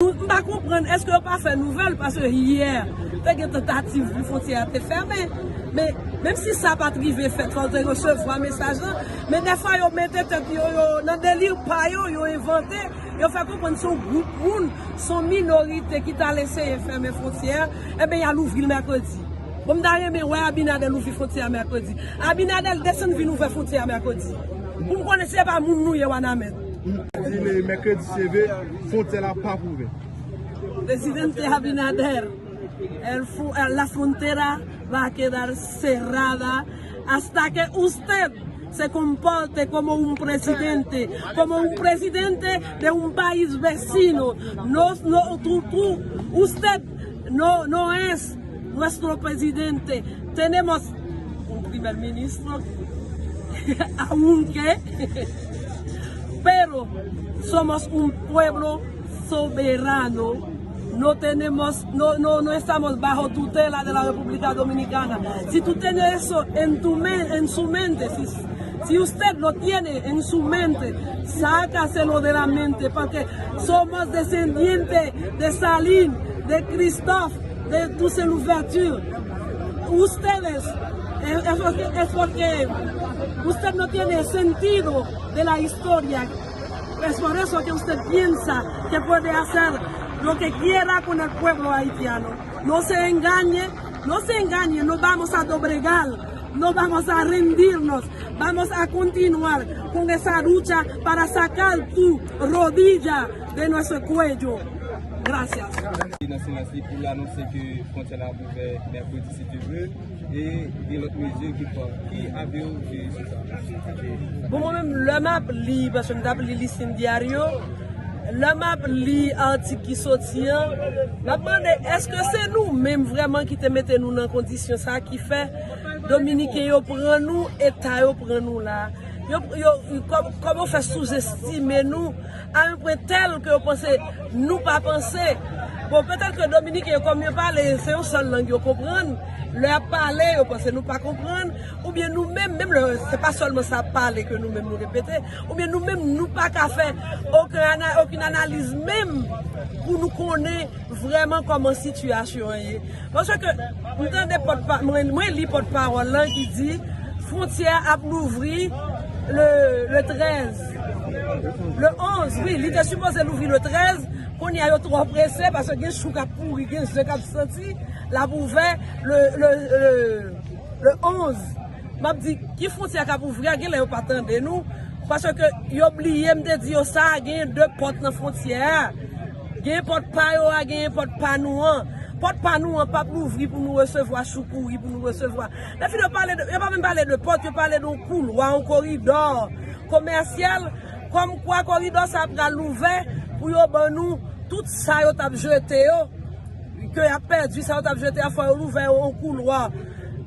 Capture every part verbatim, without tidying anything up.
M pa konprann, èske yo pa fè nouvèl? Paske yè, te gen tantativ pou fwontyè a te fèmen. Men, menm si sa pa t rive fèt, fò yo te resevwa mesaj lan. Men dèfwa, yo mete tèt yo, yo nan deli pa yo, yo envante, yo fè konprann se yon gwoup moun, se yon minorite ki t al eseye fèmen fwontyè a, enben, y al ouvri l mèkredi. Bon, m ta renmen wè Abinader ouvri fwontyè a mèkredi. Abinader, desann vin ouvè fwontyè a mèkredi. Pou m konnen si se pa moun nou ye, Wanament. Di le mèkredi seve, fwontyè la p ap ouvè. Presidente Abinader, el fu- la frontera va a quedar cerrada hasta que usted se comporte como un presidente, como un presidente de un país vecino. No, no, tú, tú, usted no, no es nuestro presidente. Tenemos un primer ministro, aunque, pero somos un pueblo soberano. No tenemos, no, no, no estamos bajo tutela de la República Dominicana. Si tú tienes eso en tu men- en su mente, si, si usted lo tiene en su mente, sácaselo de la mente, porque somos descendientes de Salín, de Christophe, de Toussaint Louverture. Ustedes, es, es porque, es porque usted no tiene sentido de la historia. Es por eso que usted piensa que puede hacer lo que quiera con el pueblo haitiano. No se engañe, no se engañe, no vamos a doblegar, no vamos a rendirnos, vamos a continuar con esa lucha para sacar tu rodilla de nuestro cuello. Gracias. Nan silans li pou l anonse ke fwontyè la ap ouvè mèkredi si Dye vle. E gen lòt mezi ki pran. Ki avi w sou sa? Bon, mwen menm, lè m ap li, paske m t ap li Listín Diario, lè m ap li atik ki soti an, m ap mande, èske se nou menm vrèman ki te mete nou nan kondisyon sa ki fè Dominiken yo pran nou, eta yo pran nou la? Yo, yo, kòm, kòm yo fè souzestime nou, a yon pwen tèl ke yo panse nou pa panse. Bon, petèt ke Dominiken yo, kòm yo pale, se yon sèl lang yo konprann, lè y ap pale, yo panse nou pa konprann, oubyen nou menm, menm lè se pa sèlman sa ap pale ke nou menm nou repete, oubyen nou menm nou pa ka fè okenn ana- okenn analiz menm pou nou konnen vrèman kòman sitiyasyon an ye. Paske m tande pòtpa- mwen, mwen li pòtpawòl lan ki di fwontyè ap louvri le, le trèz. Le onz, wi, li te sipoze louvri le trèz. Kounye a yo twò prese paske gen chou k ap pouri, gen ze k ap santi. L ap ouvè le, le, le, le onz. M ap di, ki fwontyè k ap ouvri a, genlè yo pa tande nou. Paske yo bliye m te di yo sa, genyen de pòt nan fwontyè a. Genyen pòt pa yo a, genyen pòt pa nou an. Pòt pa nou an p ap louvri pou nou resevwa chou pouri, pou nou resevwa. Lè fini yo pale de, yo pa menm pale de pòt, yo pale de yon koulwa, yon koridò komèsyal. Kòmkwa koridò sa a pral ouvè pou yo ban nou tout sa yo t ap jete yo. Ke y ap pèdi sa yo t ap jete a, fò yo louvè yon koulwa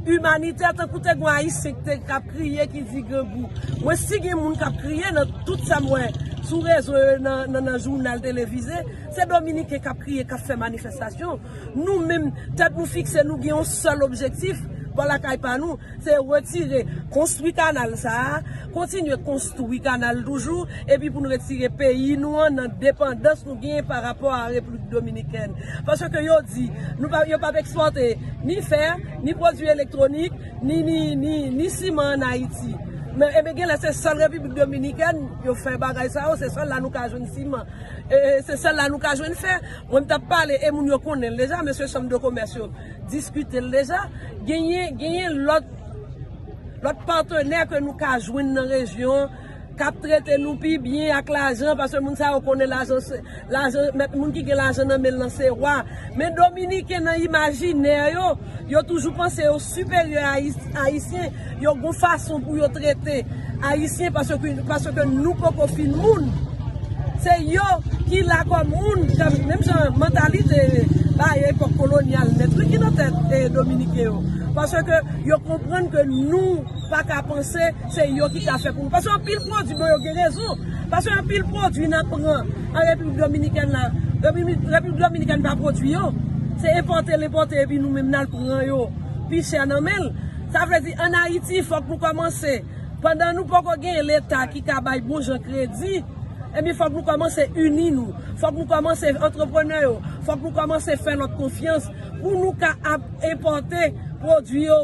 imanitè, tankou te gen Ayisyen ki te k ap kriye, ki di grangou. Mwen, si gen moun k ap kriye nan tout sa m wè sou rezo yo, nan, nan, nan jounal televize, se Dominiken k ap kriye, k ap fè manifestasyon. Nou menm, tèt nou fikse, nou gen yon sèl objektif bò lakay pa nou, se retire, konstwi kanal sa a, kontinye konstwi kanal toujou, epi pou n retire peyi nou an nan depandans nou genyen pa rapò a Repiblik Dominikèn. Paske yo di, nou pa, yo p ap ekspòte ni fè, ni pwodui elektwonik, ni, ni, ni, ni siman ann Ayiti. Men, ebyen, genlè se sèl Repiblik Dominikèn yo fè bagay sa yo, se sèl la nou ka jwenn siman. E, e, se sèl la nou ka jwenn fè. Mwen, m t ap pale, e moun yo konnen l deja, mesye chanm de komès yo diskite l deja. Genyen, genyen lòt, lòt patenè ke nou ka jwenn nan rejyon an, k ap trete nou pi byen ak lajan, paske moun sa yo konnen lajan se, lajan, mèt, moun ki gen lajan nan men l lan se wa. Men Dominiken nan imajinè yo, yo toujou panse yo siperyè a Ayis-, Ayisyen, yo gon fason pou yo trete Ayisyen paske, paske nou poko fin moun. Se yo ki la kòm moun, kòm, menm jan mantalite ba epòk kolonyal nèt, wi, ki nan tèt, eh, Dominiken yo. Paske yo konprann ke nou pa ka panse se yo ki ka fè pou nou. Paske anpil pwodui, bon, yo gen rezon. Paske anpil pwodui n ap pran an Repiblik Dominikèn la, Repiblik, Repiblik Dominikèn pa pwodui yo. Se enpòte l enpòte epi nou menm n al pran yo pi chè nan men l. Sa vle di, ann Ayiti, fòk nou kòmanse. Pandan nou poko gen Leta ki ka bay bon jan kredi, Ebyen, fòk nou kòmanse ini nou. Fòk nou kòmanse antreprenè yo. Fòk nou kòmanse fè lòt konfyans pou nou ka ap enpòte pwodui yo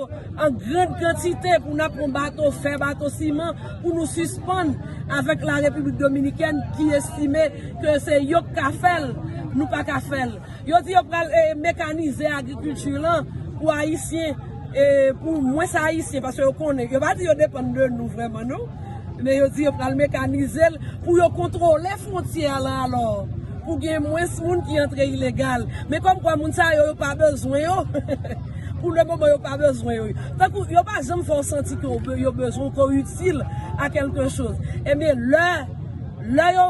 an grann kantite, pou n ap pran bato fè, bato siman, pou nou sispann avèk la Repiblik Dominikèn ki estime ke se yo k ka fè l, nou pa ka fè l. Yo di yo pral eh, mekanize agrikilti lan pou Ayisyen, eh, pou mwens Ayisyen, paske yo konnen, yo pa di yo depann de nou vrèman, non. Men yo di yo pral mekanize l pou yo kontwole fwontyè lan alò. Pou gen mwens moun ki antre ilegal. Men kòmkwa moun sa yo, yo pa bezwen yo. Pou le moman, yo pa bezwen yo. Tankou yo pa janm fè w santi ke w be- yo bezwen w, ke w itil a kèlke choz. Ebyen, lè, lè yo,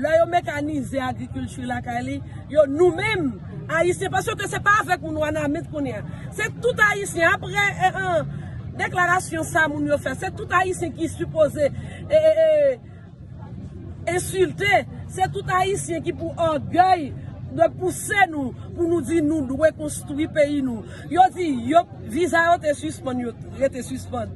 lè yo mekanize agrikilti lakay li, yo, nou menm, Ayisyen, paske se pa avèk moun Wanament kounye a. Se tout Ayisyen, apre eh, eh, deklarasyon sa moun yo fè, se tout Ayisyen ki sipoze eh, eh, eh, ensilte, se tout Ayisyen ki pou ògèy de pouse nou, pou nou di nou dwe konstwi peyi nou. Yo di, yo, viza yo te sispann, yo rete sispann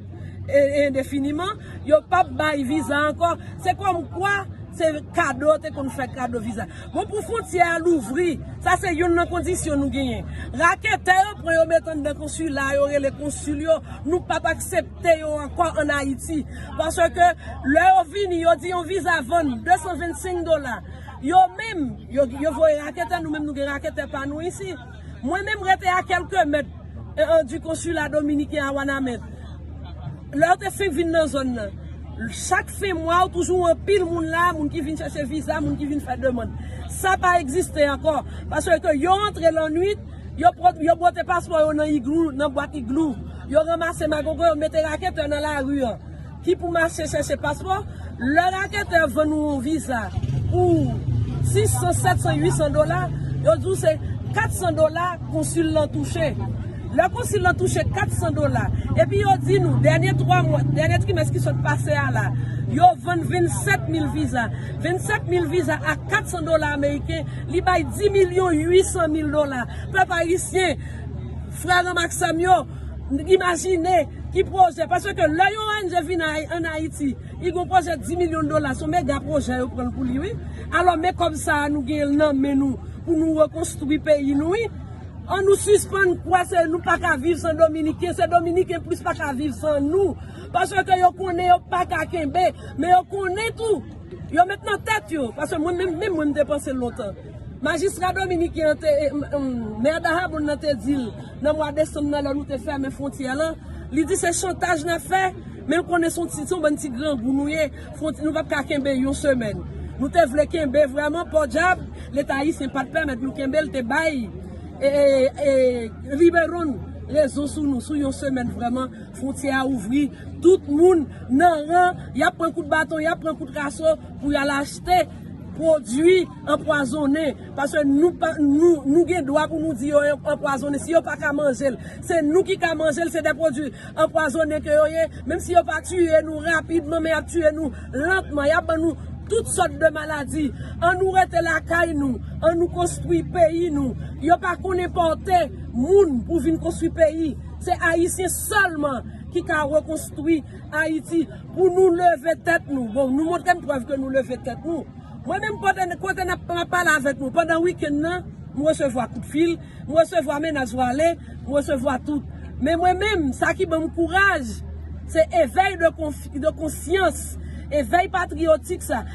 e, endefiniman, yo p ap bay viza ankò. Se kòmkwa se kado, yo te konn fè kado viza. Bon, pou fwontyè a louvri, sa se youn nan kondisyon nou genyen. Raketè yo pran yo met anndan konsila, yo rele konsil yo, nou p ap aksepte yo ankò ann Ayiti. Paske lè yo vini, yo di yon viza vann de san vennsenk dola. Yo menm, yo, yo voye raketè, nou menm nou gen raketè pa nou isi. Mwen menm rete a kèlke mèt eh, eh, du konsila dominiken a Wanament. Lè yo te fenk vin nan zòn nan, chak fen mwa, ou toujou anpil moun la, moun ki vin chèche viza, moun ki vin fè demann. Sa pa egziste ankò. Paske yo antre lannwit, yo, pran- yo bwote paspò yo nan iglou, nan bwat iglou. Yo ranmase magogo, yo mete raketè nan lari an. Ki pou mache chèche paspò. Lè raketè vann ou yon viza pou sis san, sèt san, uit san dola, yo di w se kat san dola konsil lan touche. Lè konsil lan touche kat san dola, epi yo di nou, dènye twa mwa, dènye trimès ki sot pase a la, yo vann vennsèt mil viza. Vennsèt mil viza a kat san dola ameriken, li bay dis milyon uit san mil dola. Pèp ayisyen, frè m ak sè m yo, imajine ki pwojè, paske lè yon O N G vin ay- ann Ayiti, li gen yon pwojè dis milyon dola, se yon mega pwojè yo pran l pou li, wi. Alò, men kòb sa a nou gen l nan men nou pou nou rekonstwi peyi nou, wi. An nou sispann kwè se nou pa ka viv san Dominiken, se Dominiken plis pa ka viv san nou. Paske yo konnen yo pa ka kenbe, men yo konnen tou, yo met nan tèt yo, paske mwen menm, menm mwen m te panse l lontan. Majistra dominiken an te, eh, m- m- mè Dajabón nan te di l nan mwa desanm nan lè nou te fèmen fwontyè lan, li di se chantaj n ap fè, men l konnen se yon ti, se yon bann ti grangou nou ye, fwonty- nou p ap ka kenbe yon semèn. Nou te vle kenbe vrèman, pòdyab, Leta ayisyen pa t pèmèt nou kenbe l, te bay e, e, e, Riberon rezon sou nou, sou yon semèn vrèman, fwontyè a ouvri, tout moun nan ran, y ap pran kout baton, y ap pran kout raso pou y al achte pwodui anpwazonnen. Paske nou, pa- nou, nou gen dwa pou nou di yo anpwazonnen. Si yo pa ka manje l, se nou ki ka manje l, se de pwodui anpwazonnen ke yo ye. Menm si yo pa tiye nou rapidman, men y ap tiye nou lantman. Y ap ban nou tout sòt de maladi. An nou rete lakay nou, an nou konstwi peyi nou. Yo pa konn enpòte moun pou vin konstwi peyi. Se Ayisyen sèlman ki ka rekonstwi Ayiti. Pou nou leve tèt nou. Bon, nou montre m prèv ke nou leve tèt nou. Mwen menm, kote, kote n ap m ap pale avèk nou, pandan wikenn nan, m resevwa kout fil, m resevwa menas vwale, m resevwa tout. Men mwen menm, sa ki ban m kouraj, se evèy de konf- de konsyans, evèy patriyotik sa.